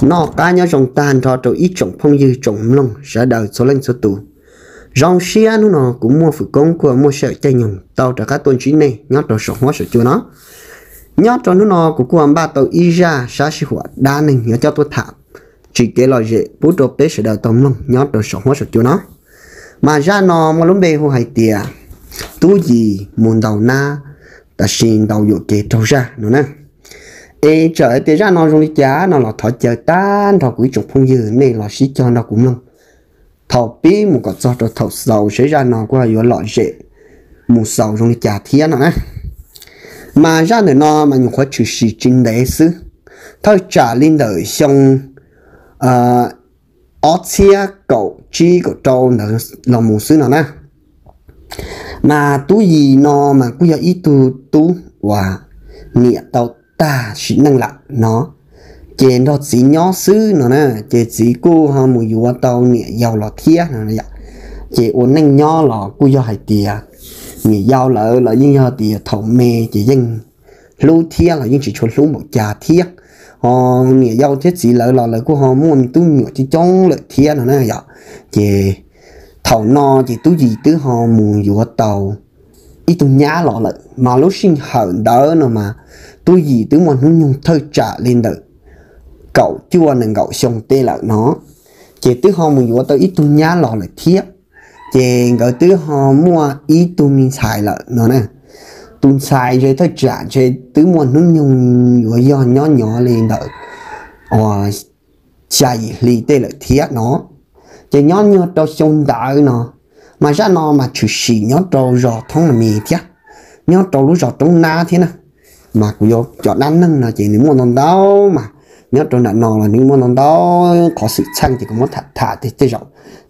Noj qab nyob zoo tag nrho rau ib tsoom phooj ywg tsoom mloog sawv daws txhua leej txhua tus. Zoo siab hnub no kuv Muaj Fwm Koob kuj muaj sij hawm caij nyoog tau rov qab tuaj ntsib nej nyob rau saum huab saum cua no. Nyob rau hnub no kuv kuj npaj tau ib zaj sab sij huam dab neeg yuav coj tuaj tham, tsim kev lom zem pub rau peb sawv daws tau mloog nyob rau saum huab saum cua no. Mas zaj no muaj lub npe hu hais tias Tub Yis mus ntaus nab, tab sis ntaus yuam kev raug zaj no na. Es txawm hais tias zaj no zoo li cas no los thov caw tag nrho kuv ib tsoom phooj ywg nej los sib cog nrog kuv mloog thaum pib mus kom txog rau thaum xaus, seb zaj no kuj yuav lom zem mus xaus zoo li cas thiab no na. Mas zaj ntawm no mas nyuam qhuav tshwm sim tsis ntev xwb, thawj tsam li ntawm xyoo ob txhiab kaum tsib kaum rau ntawd los mus xwb no na. Mas Tub Yis no mas kuj yog ib tug tub uas niam tau tag sim neej lawm no, ces nrog txiv nyob xwb no na. Ces txiv kuj ho mus yuav tau niam yau los thiab no, ces ua neej nyob los kuj yog hais tias niam yau lawv los yeej yog tias thaum me ces yeej hlub thiab los yeej tsis tshua hlub npaum cas thiab. Ho niam yau thiab txiv lawv los lawv kuj ho muaj me tub me nyuam coob coob lawm thiab no na yom. Ces thaum no ces Tub Yis twb ho mus yuav tau ib tug nyab los lawm, mas lub sij hawm ntawd no mas Tub Yis twb muaj hnub nyoog thawj tsam li ntawm kaum cuaj nees nkaum xyoo tej lawm no, ces twb ho mus yuav tau ib tug nyab los lawm thiab. Ces nkawd twb ho muaj ib tug me ntxhais lawm no na. Tus ntxhais ze thawj tsam ntshe twb muaj hnub nyoog yuav yog nyob nyob li ntawm xya yim hli tej lawm thiab no. Ces nyob nyuag rau xyoo ntawd no, mas zaj no mas tshwm sim nyob rau zos Thoob Las Mis thiab, nyob rau lub zos Roob Nab thiab na. Mas kuv yuav cov dab neeg no ces nws muaj ntau ntau mas, nyob rau nram no los nws muaj ntau ntau qhov xwm txheej ces kuv muab tham tham tej zaum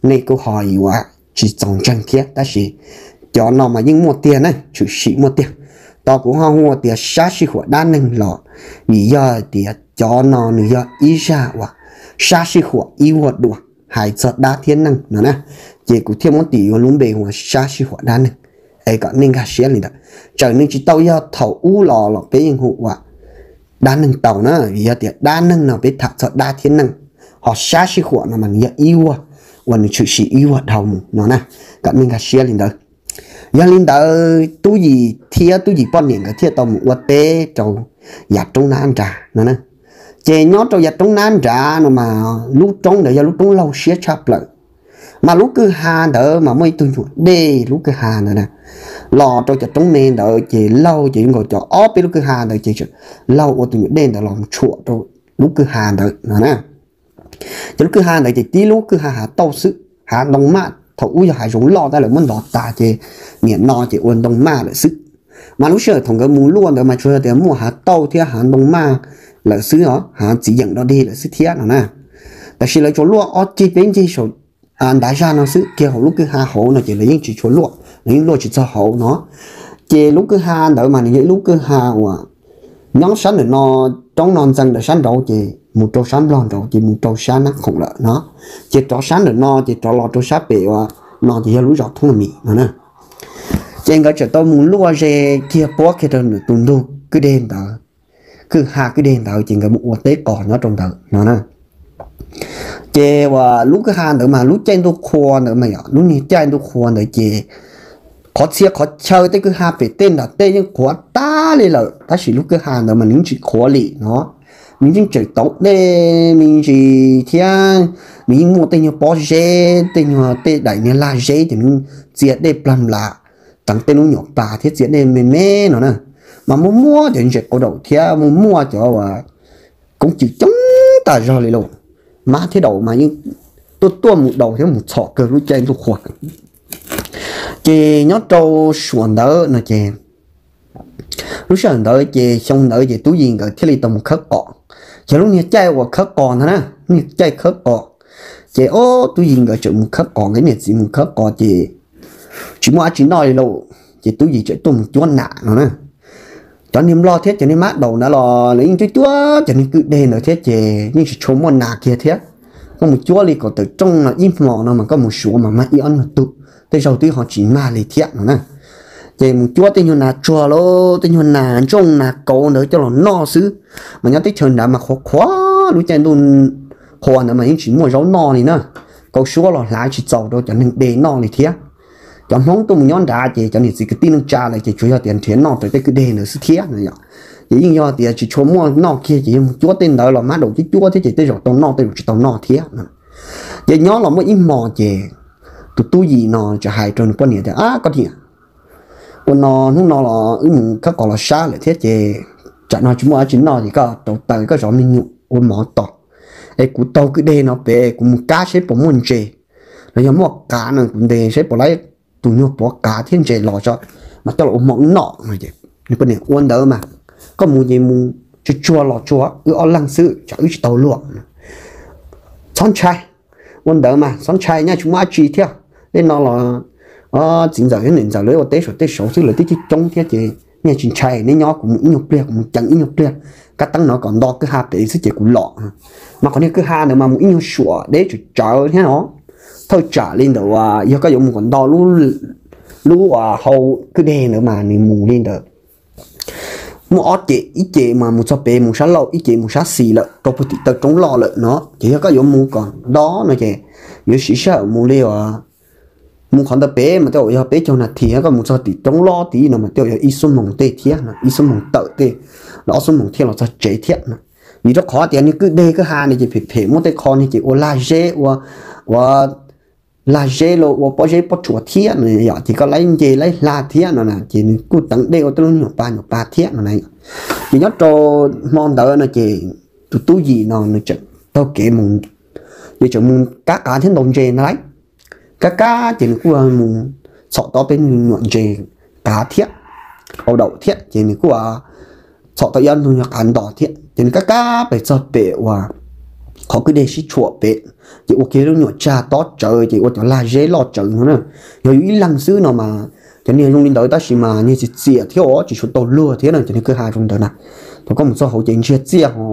nej kuj ho yuav tsis txaus ntseeg thiab, tab sis cov no mas yeej muaj tiag na, tshwm sim muaj tiag. Tos kuv ho hu tias sab sij huam dab neeg los vim yog tias cov no nws yog ib zaj uas sab sij huam ib vuag dua hais txog dab thiab neeg no na, ces kuv thiaj muab tis yuav lub npe ua sab sij huam dab neeg, es kom nej nkag siab li ntawd. Txawm nws tsis tau yog thaum ub los los peb yeej hu ua dab neeg tau na, vim yog tias dab neeg no peb tham txog dab thiab neeg, ho sab sij huam no mas nws yog ib vuag uas nws tshwm sim ib vuag dhau mus no na, kom nej nkag siab li ntawd. Yog li ntawd Tub Yis thiab Tub Yis poj niam nkawd thiaj tau mus ua teb rau yav Roob Nab nrad no na. Ces nyob rau yav Roob Nab nrad no mas lub roob ntawd yog lub roob laug siab tshaj plaws, mas lub kwj ha ntawd mas muaj ib tug nyuam dej lub kwj ha ntawd na, los rau cov roob me ntawd ces laug ces zoo nkaus cov ob peb lub kwj ha ntawd ces laug ua tus nyuam dej ntawd los tshuam rau lub kwj ha ntawd no na. Ces lub kwj ha ntawd ces tib lub kwj ha hav tauj xwb, hav ntoo maj, thaum ub yog hav zoov loj tab lawv muab ntov tas ces niam no ces ua ntoo maj lawm xwb. Mas lub sij hawm thaum nkawd mus luaj ntawd mas tsuas yog tias muaj hav tauj thiab hav ntoo maj lawm xwb os, hav txiv yeem dog dig lawm xwb thiab no na. Tab sis lawv tsuas luaj ob ceg peb nceg saum ntav zaj no xwb, kiag hauv lub kwj ha hauv no ces lawv yeej tsis tshua luaj, lawv yeej luaj tsis txog hauv no. Ces lub kwj ha ntawd mas nws yog ib lub kwj ha uas nyob sab ntawm no, roob no ntxees ntawm sab nraud ces mus rau sab Nplog nraud ces mus rau sab Nab Khoom lawm no. Ces rov sab ntawm no ces rov los rau sab pem uas no ces yog lub zos Thoob Las Mis no na. Ces nkawd txawm tau mus luaj ze kiag puab kiag rau tus ntug kwj deg ntawd, kwj ha kwj deg ntawd ces nkawd mus ua teb qos nyob rau ntawd no na. Ces uas lub kwj ha ntawd mas lub caij ntuj qhua ntawd mas yog lub niag caij ntuj qhua ntawd ces qhov txhia qhov chaw tej kwj ha pem tej nram tej yeej qhuav tag li lawm, tab sis lub kwj ha ntawd mas nws yeej tsis qhuav li no. Nws yeej tseem tauv dej me ntsis thiab, nws yeej muaj tej nyuag pob zeb, tej nyuag tej daim niag lag zeb ces nws txia dej plag nplas, teev tej lub nyuam pas thiab txia dej me me no na. Mas muaj muaj cov ntses qau daum thiab muaj muaj cov uas koob cws coob tas zog li lauj. Mab thiab daum mas yeej tuaj tuaj mus daus thiab mus txhom kawg lub caij ntuj qhua. Ces nyob rau suam ntawd no ces lub sij hawm ntawd ces xyoo ntawd ces Tub Yis nkawd thiaj li tau mus khawb qos. Yog lub niag caij uas khawb qos ntag na, niag caij khawb qos. Ces ob Tub Yis nkawd tseem mus khawb qos, nkawd niam txiv mus khawb qos ces tsis muaj dab tsi noj li lauj, ces Tub Yis tseem tuaj mus cuab nas no na. Cov niag nplog thiab cov niag mab daum ntawd los lawv yeej cuab cuab cov niag kwj deg ntawd thiab ces yeej tsis tshua muaj nas kiag thiab. Koj mus cuab li kom tawm rooj no ib hmos no mas koj mus suav mas mag ib ob nyuag tug, tej zaug twb ho tsis mag li thiab no na. Ces mus cuab tej nyuag nas tsuag lauj, tej nyuag nas ntsooj nas kauv ntawd coj los noj xwb. Mas nyob teb chaws nrad mas qhuav qhuav lub caij ntuj qhua ntawd mas yeej tsis muaj zaub noj li na. Kaus suab los hlav tsis txaus rau cov neeg deg noj li thiab. Cov Hmoob tuaj mus nyob nrad ces cov niam txiv kwv tij neej tsa lawm ces tsuas yog tias nrhiav noj rau tej kwj deg ntawd xwb thiab no yom. Ces yeej yog tias tsis tshua muaj noj kiag ces yog mus cuab tej ntawd los mab daum cuab cuab thiab ces tej zaum tau noj tej zaum tsis tau noj thiab. Ces nyob los muaj ib hmos ces tus tub Yim no txawm hais rau nws poj niam tias, Ab koj niam, ua no hnub no los wb mus khawb qos los sab lawm thiab ces tsam no tsis muaj dab tsi noj ces koj rauv taws koj zov me nyuam ua mov tos, es kuv taug kwj deg no pem kuv mus kab saib puas muaj ntses, los yog muaj qav no kuv ntes saib puas laib tus nyuag puav qav thiab ntses los tso, mas coj los ua hmo wb noj. Nws poj niam, Ua ntawd mas, koj mus ces mus tsuag tsuag los tsuag, wb ob leeg xwb tsam wb tsis tau luag. Txhob ntshai, ua ntawd mas txhob ntshai, nyaj tsis muaj dab tsi thiab. Tej no los txiv ntxawm thiab niam ntxawm lawv ua teb saum tej saud xwb, lawv twb coob coob thiab ces nyaj tsis ntshai, neb nyob kuv mus ib nyuag pliag, kuv mus ceev ib nyuag pliag, kab teeb no kom nto kwj ha pem xwb ces kuv los. Mas qhov niag kwj ha ntawd mas mus ib nyuag suam deb tsawv tsawv thiab no. Thawj tsam li ntawd uas yog koj yuav mus kom nto lub hau kwj deg ntawd mas nws mus li ntawd muaj ob ceg, ib ceg mas mus txog pem mus sab laug, ib ceg mus sab xis lawm rau puag tim taw roob loj lawm no. Ces yog koj yuav mus kom nto no ces yuav siv sij hawm mus li uas mus qhov ntawd pem mas tej zaum yog peb caug nas this, koj mus txog tim roob loj tid no mas tej zaum yog ib xuab moos tej thiab no, ib xuab moos tawm tej los ob xuab moos thiaj los txog tsev thiab no. Vim rau qhov tias niag kwj deg kwj ha no ces phem phem, muaj tej qho no ces ua lag zeb, ua, ua lag zeb los ua pob zeb pob tsuas thiab no yom, ces koj laib nce laib hla thiab no na, ces nws kuj teev dej ua tej lub nyuam pas nyuam pas thiab no na. Ces nyob rau hmo ntawd no ces tus tub Yim no nws tseem taug kev mus, ces tseem mus kab qav thiab ntaus ntses ntag lauj. Kab kab ces nws kuj mus txhom tau peb nyuam ntses qav thiab, au daum thiab, ces nws kuj txhom tau ib ob tug nyuag qav ntos thiab. Ces nws kab kab pes txog pem uas qhov kwj deg sib tshuam pem, ces ua kiag lub nyuam tsag tob tsawv ces ua cov lag zeb loj tsawv no na. Yog yus ib leeg xwb no mas cov niag zoo li ntawd tab sis mas niag txias txias thiab os, tsis tshua tau luag thiab na, cov niag kwj ha zoo ntawd na. Thaum koj mus txog hauv ces ntsiag txiaj ho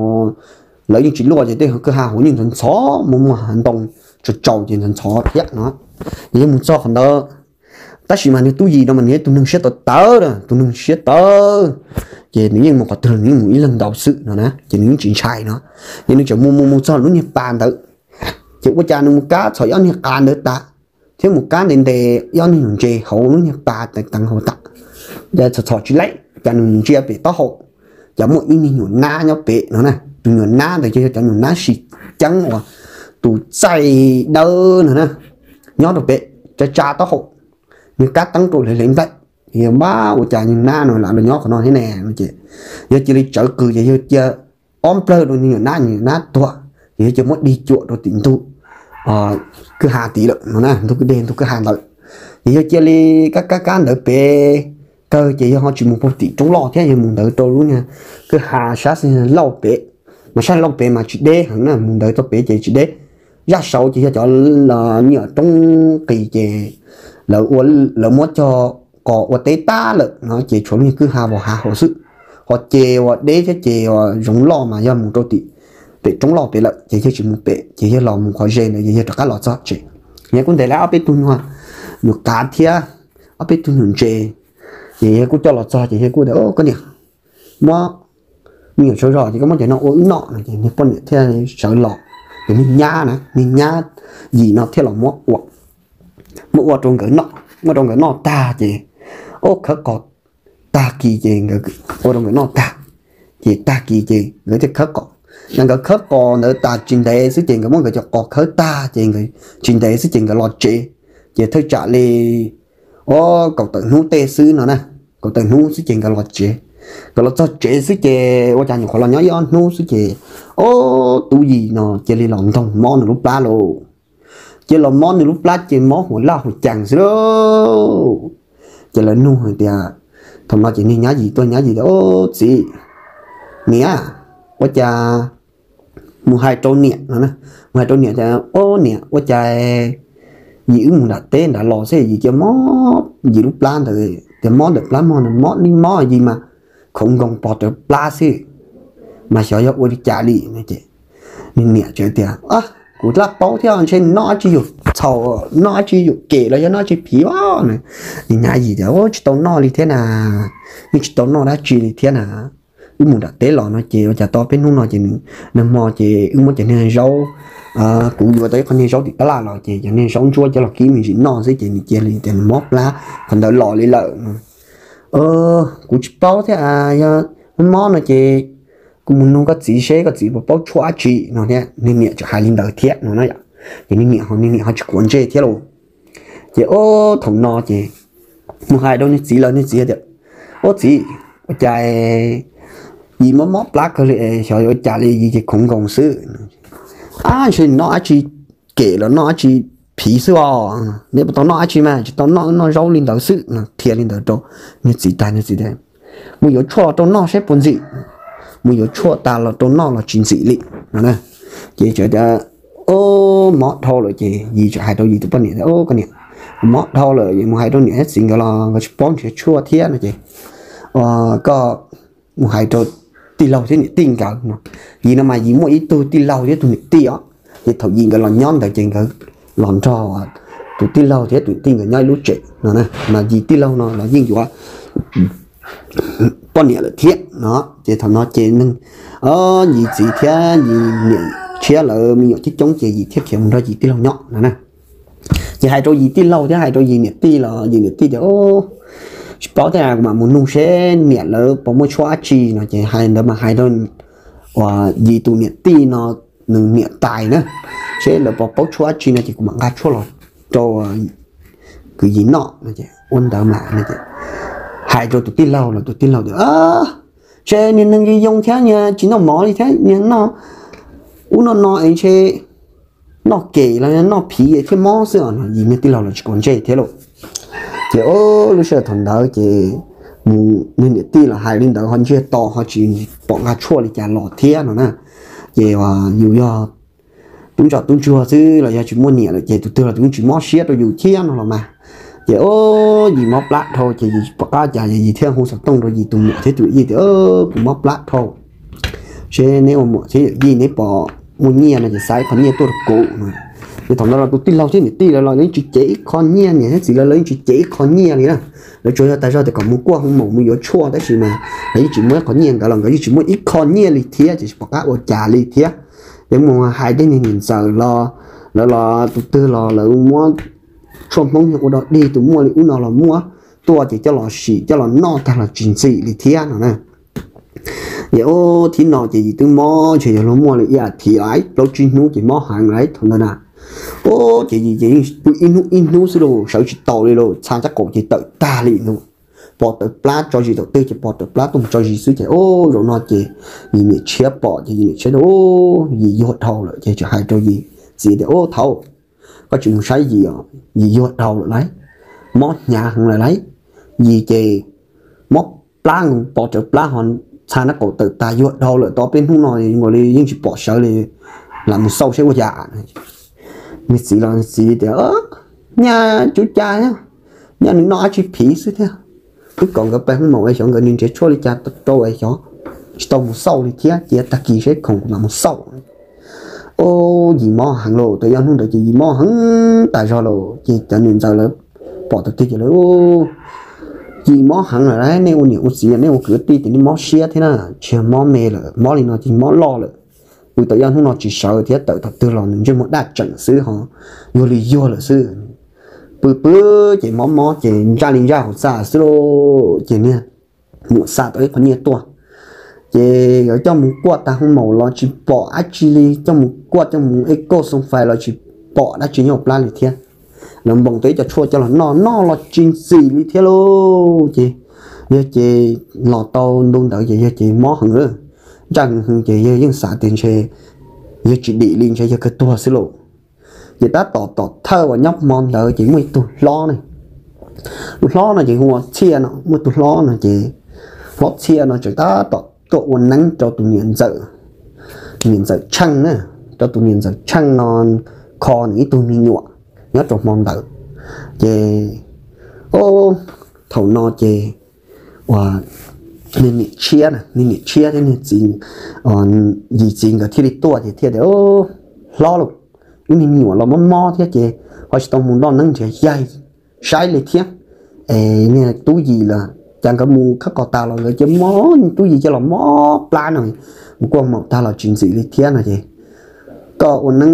lawv yeej tsis luaj ces tej kwj ha hauv yeej ntxhov ntxhov, muaj muaj hav ntoo tsaus tsaus ces ntxhov ntxhov thiab no. Ces yog mus txog qhov ntawd tab sis mas niag tub Yim no mas nws yog tus neeg siab tawv tawv, tus neeg siab tawv, ces nws yeej mus qhov twg nws yeej mus ib leeg ntaus xwb no na, ces nws yeej tsis ntshai no. Ces nws tseem mus mus mus txog lub niag pas ntawd, ces ua cas nws mus kab txhom ib ob niag qav ntawd tas, thiab mus kab ntes ntes ib ob niag nyuam ntses hauv lub niag pas teev teev hauv tas, ces txhom txhom tsis laib cas nws ntsia pem taub hau, cas muaj ib niag nyuam nab nyob pem no na. Tus nyuam nab ntawd ces yog cov nyuam nab sis ceeb uas tus txaij dawb no na, nyob rau pem tsa tsa taub hau, nws kab teeb rau hle hle nplaim. Yog npab ua cas nyuag nab no lam los nyob qhov no thiab ne no ces yog cia li tsawv qws ces yog cia ob nplawg rau nyuag nab, nyuag nab tuag, ces yog cia muab dig cuam rau tim ntug kwj ha tid lawm no na, ntug kwj deg ntug kwj ha ntawd. Ces yog cia li kab kab kab ntawd pem kawg ces yog ho tsis mus puag tim roob loj thiab, yog mus ntawd rau lub niag kwj ha sab xis lauj pem, mas sab lauj pem mas tsis deb heev na, mus ntawd txog pem ces tsis deb. Zaj saud ces yog cov me nyuam roob qis ces lawv muab cog qos ua teb tag lawm no ces tshuav lub niag kwj ha vos hav hauv xwb. Ho ces uas deb thiab ces uas zoov loj mas yog mus rau tim pem roob loj pem lawm ces yog tsis mus pem ces yog los mus qhov ze ntawd ces yog rov qab los txog tsev. Yog kuj ntes lawm ob peb tug nyuag, nyuag qav thiab ob peb tug nyuag ntses, ces yog kuj coj los txog ces yog kuj tias, Koj niam, muab me nyuam tsau zog ces koj muab cov no ua wb noj no ces niag poj niam thiaj sawv los, ces niag nyab na, niag nyab Yim no thiaj los muab ua, muab ua rau nkawd noj, muab rau nkawd noj tag ces, ua khawb qos tag kis ces nkawd, ua rau nkawd noj tag, ces tag kis ces nkawd thiaj khawb qos. Yog nkawd khawb qos ntawd tas tsis ntev xwb ces nkawd muab nkawd cov qos khawb tag ces nkawd tsis ntev xwb ces nkawd los tsev. Ces thawj tsam li ua kaum tawm hnub tej xwb no na, kaum tawm hnub xwb ces nkawd los tsev. Nkawd los txog tsev xwb ces ua cas nyuam qhuav los nyob ib ob hnub xwb ces, o, tub Yim no cia li los ntoog mob nws lub plab lauj. Cia los mob nws lub plab ces mob huas laj huas cees xwb lauj. Ces lawv nug hais tias, thaum no ces niag nyab Yim tuaj, nyab Yim tias, Txiv, niam, ua cas mus hais rau niam no, mus hais rau niam tias, O niam, ua cas Yim wb mus nram teb nrad los xwb Yim cia mob Yim lub plab ntawd, tias mob ntawm plab mog, mob li mob Yim mas khoov nkoos pog rawv plab xwb, mas xyov yog ua li cas li no ces niam tseem tias, Kuv twb paub thiab, ntshe noj dab tsi yuam txhaum, noj dab tsi yuam kem los yog noj dab tsi phiv os. Niag nyab Yim tias, Tsis tau noj li thiab na, yeej tsis tau noj dab tsi li thiab na, wb mus nram teb los no ces ua cas tau peb hnub no ces nag hmo ces wb muab cov niag zaub, kuv yuav tau ib qho niag zaub tim tab laj los ces cov niag zaub ntsuab coj los kib me ntsis noj xwb ces nws cia li tias nws mob plab qhov ntawd los li lawm no. Kuv tsis paub thiab, yog mob no ces kuv mus nug koj txiv seb koj txiv puas paub tshuaj dab tsi no thiab. Niag niam tseem hais li ntawd thiab no na yom. Ces niag niam ho, niag niam ho tsis quav ntsej thiab lauj. Ces o, thaum no ces mus hais rau niag txiv lawm, niag txiv tias, Ub txiv, ua cas yim mob mob plab kawg li, xyov ua cas li, yim ces khoov nkoos xwb. Ab, ntshe noj dab tsi kem los noj dab tsi phiv xwb os. Neb puas tau noj dab tsi mas? Tsis tau noj, noj zaub li ntawd xwb no. Qhia li ntawd rau niag txiv tas, niag txiv tias, Mus yuav tshuaj los rau noj seb puas ntxim. Mus yuav tshuaj tas los rau noj los tsis ntxim li no. Ces txawm tias, Ub, mob dhau lawm. Ces yim txawm hais rau yim tus poj niam tias, Ub koj niam, mob dhau lawm, mus hais rau niam thiab txiv nkawd los nkawd tsis paub nrhiav tshuaj thiab no ces koj mus hais rau tij laug thiab niam tij nkawd no. Yim no mas yim muaj ib tug tij laug thiab tus niam tij os. Ces thaum yim nkawd los nyob ntawd ces nkawd los nrog tus tij laug thiab tus niam tij nkawd nyob ib lub tsev no. Mas yim tij laug no los yeej yuav poj niam lawm thiab no. Ces thaum no ces neeg, yim txiv thiab yim niam tshiab lawv me nyuam coob coob ces yim thiaj khiav mus nrog yim tij laug nyob no na. Ces hais rau yim tij laug thiab hais rau yim niam tij los yim niam tij tias, Tsis paub thiab, kuv mam mus nug seb niam lawv puas muaj tshuaj dab tsi no. Ces hais ntawd mas hais rau uas yim tus niam tij no, nws niam tais na, seb lawv puas paub tshuaj dab tsi no ces kuv mam nqa tshuaj los rau kwv yim noj no. Ces ua ntawd mas hais rau tus tij laug los tus tij laug tias, Ntshe niag neeg yoo thiab niag tsis noj mov li thiab niag noj ub noj no es ntshe noj kem los noj phiv thiaj mob xwb no. Yim niag tij laug los tsis quav ntsej thiab lauj. Ces o, lub sij hawm thaum ntawd ces mus niag niam tij los hais li ntawd ho ntsiag to ho tsis pom nqa tshuaj li cas los thiab no na. Ces yus yog tub ntsuag tub ntsuag xwb los yog tsis muaj niam lawm ces tus twg los tus twg tsis mob siab rau yus thiab no los mas. Ces o, yim mob plab dhau ces yim pom qab cas yim thiaj hu xov tooj rau yim tus muam thiab tus yij tias, Kuv mob plab dhau, seb neb ua muam thiab yij neb puas muaj nyiaj no ces xa ib qho nyiaj tuaj rau kuv no. Ces thaum ntawd los tus tij laug thiab niam tij lawv los yeej tsis cev ib qho nyiaj, niam thiab txiv lawv yeej tsis cev ib qho nyiaj li na. Lawv tsuas yog tas zog tias kom mus kuaj hoo maum mus yuav tshuaj tab sis mas lawv yeej tsis muab ib qho nyiaj ntawd los nkawd yeej tsis muaj ib qho nyiaj li thiab ces tsis pom qab ua cas li thiab. Ces mus hais tej niag niam ntxawm los, lawv los tus twg los lawv muab tshuaj Hmoob ua dog dig, tus muaj li ub no los muab tuaj ces coj los sim coj los noj tag los tsis ntxim li thiab no na. Ces o, thib no ces yim twb mob ntshe yog luag muaj li ib as thiv lawm, plaub tsib hnub ces mob heev lawm thaum ntawd na. O, ces yim ces yeej pw ib hnub ib hnub xwb lauj, sawv tsis taus li lauj, txha tab qaum ces tawm tag li lauj. Pos tawv plab tso zis thaum twg ces pos tawv plab tuaj mus tso zis xwb ces o, zaum no ces yim niam tshiab pom ces yim niam tshiab tias, Yim yuag dhau lawm. Ces txawm hais rau yim txiv tias, Ub thaud, koj tsis mus saib yim os, yim yuag dhau lawm lauj, mob hnyav heev lawm lauj. Yim ces mob plab, pos tawv plab ho txha tab qaum tawm tag yuag dhau lawm, tau peb hnub no nkaus li yeej tsis pom sawv li, lam mus xauj seb ua cas. Niag txiv los niag txiv tias, Nyaj tsuv cas thiab, nyaj nws noj dab tsi phiv xwb thiab. Twb kom nkawd pais hoo maum es xyov nkawd nws nrhiav tshuaj li cas rau es xyov tsis tau mus xauj li thiab, cia tag kis seb khoom kuv mam mus xauj. O, yim mob heev lauj, thaum yog hnub ntawd ces yim mob heev tas zog lauj. Ces cov niam ntxawm lawv pom thaum twg ces lawv, Yim mob heev lawm lauj, nej ua niam ua txiv nej ua kwv tij ces nej mob siab thiab na, tsis yog mob me lawm, mob li no ces mob loj lawm. Pw thaum yog hnub no tsis sawv thiab tawm thaum twg los nws ntsej muag daj tseem xwb ho yuag li yuag lawm xwb. Pw pw ces mob mob ces ntsaj li ntsaj hauv txaj xwb lauj. Ces niag muam xa tau ib qho nyiaj tuaj, ces yuav coj mus kuaj tag hoo maum los tsis pom dab tsi li, coj mus kuaj coj mus ej kauj xoo fais los tsis pom dab tsi nyob hauv plab li thiab. Lawv npoos tau ib co tshuaj coj los noj, noj los tsis ntxim li thiab lauj. Ces yog ces los tau ntu ntawd ces yog ces mob heev lawm, ntsaj heev ces yog yeej xav tias ntshe yog tsis dim li, ntshe yog kawg tuag xwb lauj. Ces tab tom tom thawj uas nyob hmo ntawd ces muaj ib tug hlob ne, tus hlob no ces hu ua Txhiaj no, muaj tus hlob no ces hlob Txhiaj no tseem tab tom tuaj ua neeb rau tus niam ntxawm, niam ntxawm Tsheej na, rau tus niam ntxawm Tsheej no kho nws ib tug me nyuam nyob rau hmo ntawd. Ces o, thaum no ces uas niag niam tshiab, niag niam tshiab thiab niag txiv, yim txiv nkawd thiaj li tuaj ces thiaj tias, Hlob lauj, wb niag me nyuam los mob mob thiab ces ho tsis tau mus noj neeb nrhiav yaig saib li thiab. Es niag tub yim los cas nkawd mus khawb qos tag los nkawd cia li mob, tub Yis cia li los mob plab no, mus kuaj maum tag los tsis ntxim li thiab no ces, koj ua neeb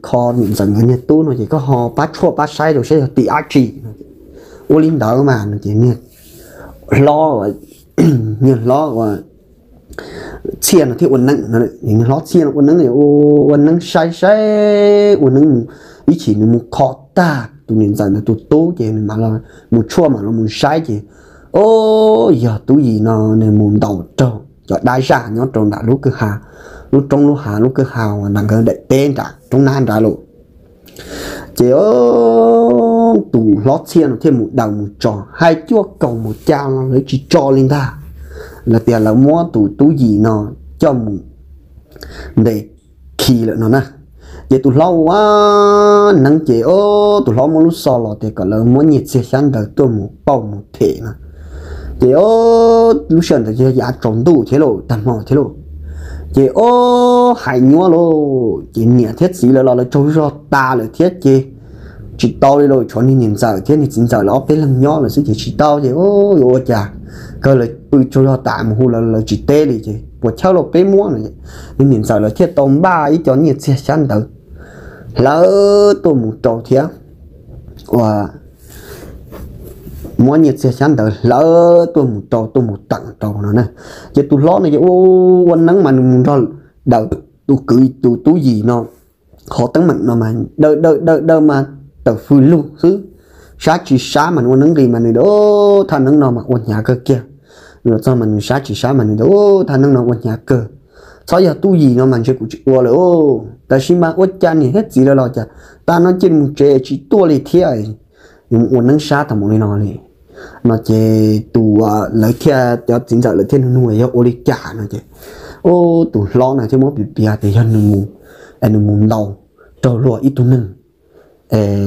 kho niam ntxawm nkawd niag tub no ces koj ho pab tshuaj pab saib rau saib yog tim dab tsi no. Ua li ntawd mas no ces niag hlob, niag hlob ua Txhiaj no thiaj ua neeb, hlob Txhiaj no ua neeb, ua neeb saib saib ua neeb mus, ib chim nws mus kho tag tus niam ntxawm ntawd tus tub ces nws mam los mus tshuaj mam los mus saib ces, o, yog tub Yis no nws mus ntaus raug cov dab zaj nyob rau nram lub kwj ha, lub roob lub hav, lub kwj ha uas nram nkawd daim teb nram roob nab nrad lawm. Ces tus hlob Txhiaj no thiaj mus daws mus tso, hais cuaj kaus mus cas los lawv tsis tso li ntag, lawv tias lawv muab tus tub Yis no coj mus ntes khi lawm no na. Ces tus hlob ua neeb ces, o, tus hlob muab lub xov los tias kom lawv muab nyiaj txiag xyab ntawv tuaj mus pauj mus them no. Ces, o, lub sij hawm ntawd ces yav tsaus ntuj thiab lauj, tag hmo thiab lauj. Ces, o, hais nyuaj lauj, ces niam thiab txiv lawv los lawv tsaug zog tas lawm thiab ces tsis tau li lauj, tshuav niag niam ntxawm thiab niag txiv ntxawm lawv ob peb leeg nyob lawm xwb ces tsis tau ces, o, yuav ua cas, kawg lawv pw tsaug zog tas mus hu lawv lawv tsis teb li ces puas chawj lauj, peb muab no. Niag niam ntxawm lawv thiaj tau npaj ib co nyiaj txiag xyab ntawv hlawv tuaj mus rau thiab, ua muab nyiaj txiag xyab ntawv hlawv tuaj mus rau, tuaj mus teem rau no na. Ces tus hlob no ces ua, ua neeb mas nws mus nrog daws tus kwv tus tub Yis no qhov teeb meem no mas daws daws daws daws mas tawm fws lug xwb, sab tsis sab mas nws ua neeb nqis mas nws, o, thaj neeb no mas ua hnyav kawg kiag. Nws los txog mas nws sab tsis sab mas nws, o, thaj neeb no ua hnyav kawg, txhob yog tub Yis no mas ntshe kuv tsis ua lawm. Tab sis mas ua cas niam thiab txiv lawv los cas tag no cia li mus tsev tsis tuaj li thiab, ua neeb sab tag mus li no li. No ces tus, lawv thiaj, cov txiv ntxawm lawv thiaj nug nug yog ua li cas no ces, o, tus hlob no thiaj muab piav piav tias yog nws mus, nws mus ntaus raug luag ib tug neeg,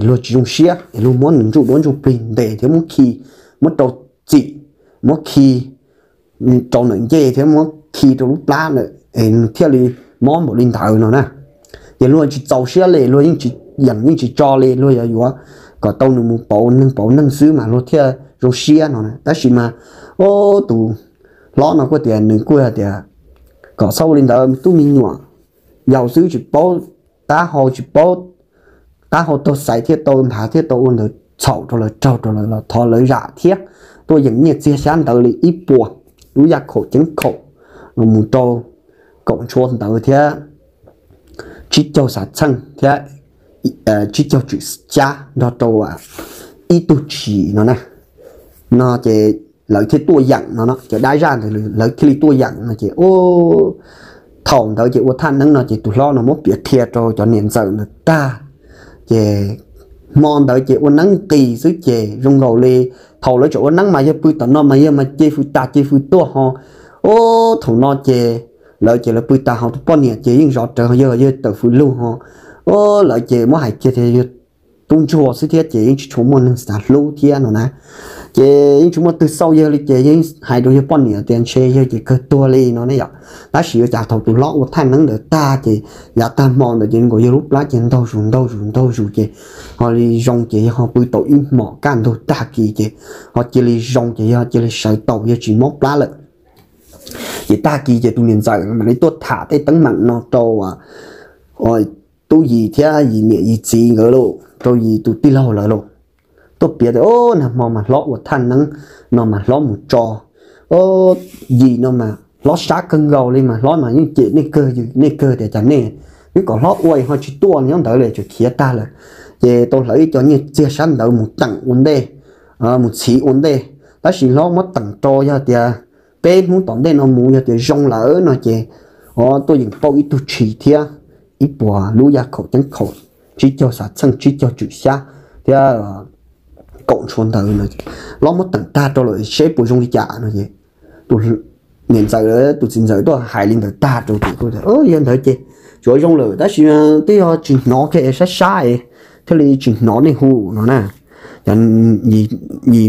luag tsis zoo siab es luag muab nws ntsuj duab ntsuj plig ntes thiab muab khi, muab rau txim, muab khi rau ntawm ncej thiab muab khi rau lub plab lawm es nws thiaj li mob npaum li ntawd no na. Ces luag tsis txaus siab li, luag yeej tsis, yeej tsis tso li, luag yuav yuav kom tau nws mus pauv neeg pauv neeg xwb mas luag thiaj zoo siab no na. Tab sis mas, o, tus hlob no kuj tias nws kuj tias kom txhob ua li ntawd, tub me nyuam yaus xwb tsis paub tab hau, tsis paub tab hau taug xaiv thiaj tau nphav thiaj tau ua ntawd txhaum rau lawv raug rau lawv los thov lawv zam thiab tuaj yeem nyiaj txiag xyab ntawv li ib puas lub yaj khaum ceeb khaum los mus rau kaum ntshua ntawv thiab tsib caug xav txheej thiab tsib caug tswm xyab nrog rau ib tug tshis no na. No ces lawv thiaj tuaj yeem no, cov dab zaj ntawd lawv thiaj li tuaj yeem no ces, thaum ntawd ces ua thaj neeb no ces tus hlob no muab piav qhia rau cov niam ntxawm ntawd tag ces hmo ntawd ces ua neeb nqis xwb ces zoo nkaus li thaum lawv tseem ua neeb mas yawg pw tom no mas yawg mas ce fws tas ce fws tuaj ho, o, thaum no ces lawv ces lawv pw tas ho tus poj niam ces yeej zov rawv yawg, yawg tawm fws lug ho, o, lawv ces muab hais kiag tias yawg tub ntsuag xwb thiab ces yeej tsis tshua muaj neeg xav hlub thiab no na. Ces yeej tsis muaj twg xauj yawg li ces yeej hais rau yawg poj niam tias ntshe yawg ces kawg tuag li no ne yom. Tab sis ua cas thaum tus hlob ua thaj neeb ntawd tag ces yav tag hmo ntawd ces nkaus yawg lub plab ces ntaug zus ntaug zus ntaug zus ces ho li zoo ces yawg ho pw tau ib hmos kaj ntug tag kis ces ho cia li zoo ces yawg cia li sawv tau yawg tsis mob plab lawm. Ces tag kis ces tus niam ntxawm mam li tuaj tham tej teeb meem no rau tub Yis thiab Yis niam Yis txiv nkawd lauj, rau Yis tus tij laug lawv lauj. Tuaj piav tias, o, nag hmo mas hlob ua thaj neeb no mas hlob mus tso, o, Yis no mas hlob sab kawg nkaus li mas hlob mas yeej cem nej kawg, nej kawg tias cas nej twb kom hlob ua ho tsis tuaj nyob ntawd li tseem khiav tag lawm. Ces tau hlawv ib co nyiaj txiag xyab ntawv mus teem ua ntej, mus txhiv ua ntej. Tab sis hlob muab teem rau yog tias peb hnub tom ntej no mus yog tias zoo lawm no ces, o, tuaj yeem pauj ib tug tshis thiab ib puas lub yaj khaum ceeb khaum, tsib caug xav txheej tsib caug tswm xyab thiab kaum ntshua ntawv no. Hlob muab teem tag rau lawm seb puas zoo li cas no ces tus niam ntxawm, tus txiv ntxawm tuaj hais li ntawd tag rau ces, yog ntawd ces tsuav zoo lawm tab sis twb yog tsis hnov kiag sab sab es thiaj li tsis hnov nej hu no na. Yis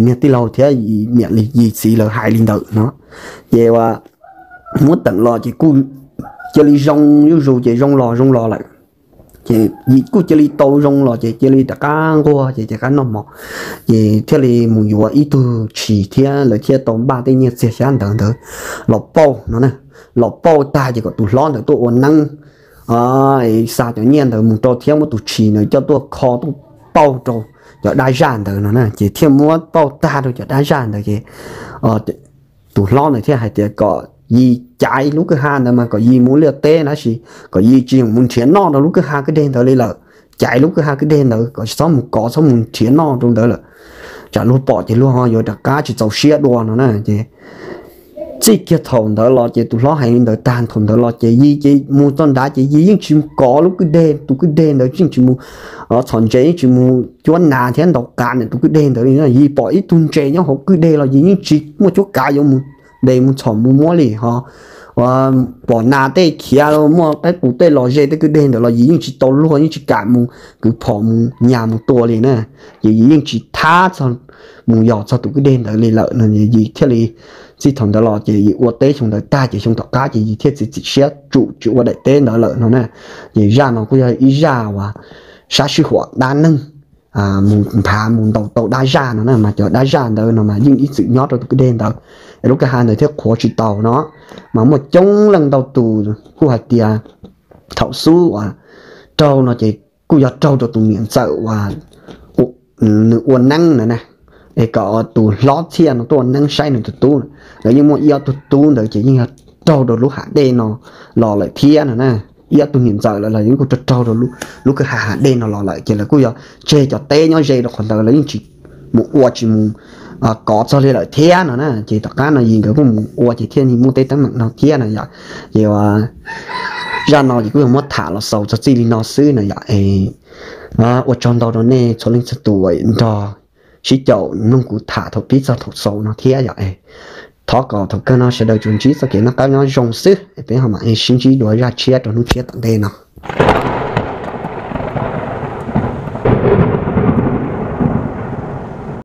niag tij laug thiab niam Yis txiv lawv hais li ntawd no ces muab teem los ces kuj cia li zoo zuj zus ces zoo los zoo los lawm. Ces yim kuj cia li tau zoo los ces cia li rov qab nquag ces cia li rov qab noj mov, ces thiaj li mus yuav ib tug tshis thiab lawv thiaj tau npaj tej nyiaj txiag xyab ntawv ntawd los pauj no na. Los pauj tag ces kom tus hlob ntawd tuaj ua neeb, xa cov nyiaj ntawd mus rau thiab muab tus tshis ntawd coj tuaj kho tuaj pauj rau cov dab zaj ntawd no na, ces thiaj muab pauj tag rau cov dab zaj ntawd ces tus hlob ntawd thiaj hais tias kom Yis caiv lub kwj ha ntawd mas kom Yis mus liaj teb tab sis kom Yis tsis mus nrhiav noj rau lub kwj ha kwj deg ntawd li lawm. Caiv lub kwj ha kwj deg ntawd kom tsis txhob mus kov txhob mus nrhiav noj rau ntawd lawm, tsam luag pom ces luag ho yuav rov qab tsis txaus siab dua no na. Ces txij kiag thaum ntawd los ces tus hlob hais li ntawd tag thaum ntawd los ces Yis ces mus txog nrad ces Yis yeej tsis kov lub kwj deg, tus kwj deg ntawd yeej tsis mus txhom ntses, yeej tsis mus cuab nas thiab ntaus qav ntawm tus kwj deg ntawd li. Yis pom ib tug ntses nyob hauv kwj deg los Yis yeej tsis muaj cuab kav yuav mus de mus txhom mus muab li ho. Pom nas tej khiav muaj qaib qus tej los ze tej kwj deg ntawd los Yis yeej tsis tau luag, yeej tsis kam mus kwv phom mus nyas mus tua li na. Ces Yis yeej tsis thab txog mus yos txog tus kwj deg ntawd li lawm no. Yis thiaj li txij thaum ntawd los ces Yis ua teb xyoo ntawd tag ces xyoo tom qab ces Yis thiaj txiav txim siab tsum tsis ua daim teb ntawd lawm no na. Ces zaj no kuj yog ib zaj uas sab sij huam dab neeg mus nphav mus ntaus tau dab zaj no na, mas cov dab zaj ntawd no mas yeej ib txwm nyob rau tus kwj deg ntawd, es lub kwj ha ntawd thiaj qhuav tsis taus no. Mas muaj coob leej ntau tus kuj hais tias thaum xub uas raug no ces kuj yog raug rau tus niam ntxawm uas nws ua neeb na, es kom tus hlob txhiaj no tuaj ua neeb saib nws tus tub. Lawv yeej muaj ib ob tug tub ntawd ces yeej yog raug rau lub hav dej no los lawm thiab no na. Ib ob tug niam ntxawm lawv los yeej kuj raug raug rau lub kwj ha hav dej no los lawm ces lawv kuj yog tseg cov teb nyob ze rau qhov ntawd, lawv yeej tsis mus ua tsis mus kov txog li lawm thiab no na. Ces tom qab no Yis nkawd kuj mus ua ces thiaj li muaj tej teeb meem no thiab no yom. Ces zaj no ces kuj yog muab tham los xaus txog txij li no xwb no yom. Ua tsaug ntau rau nej txhua leej txhua tus nrog sib caum mloog kuv tham thaum pib txog thaum xaus no thiab yom. Thov kom thaum kawg no sawv daws tsuas ntsib txoj kev noj qab nyob zoo xwb, peb ho mam sib ntsib dua zaj tshiab rau hnub tshiab tom ntej no.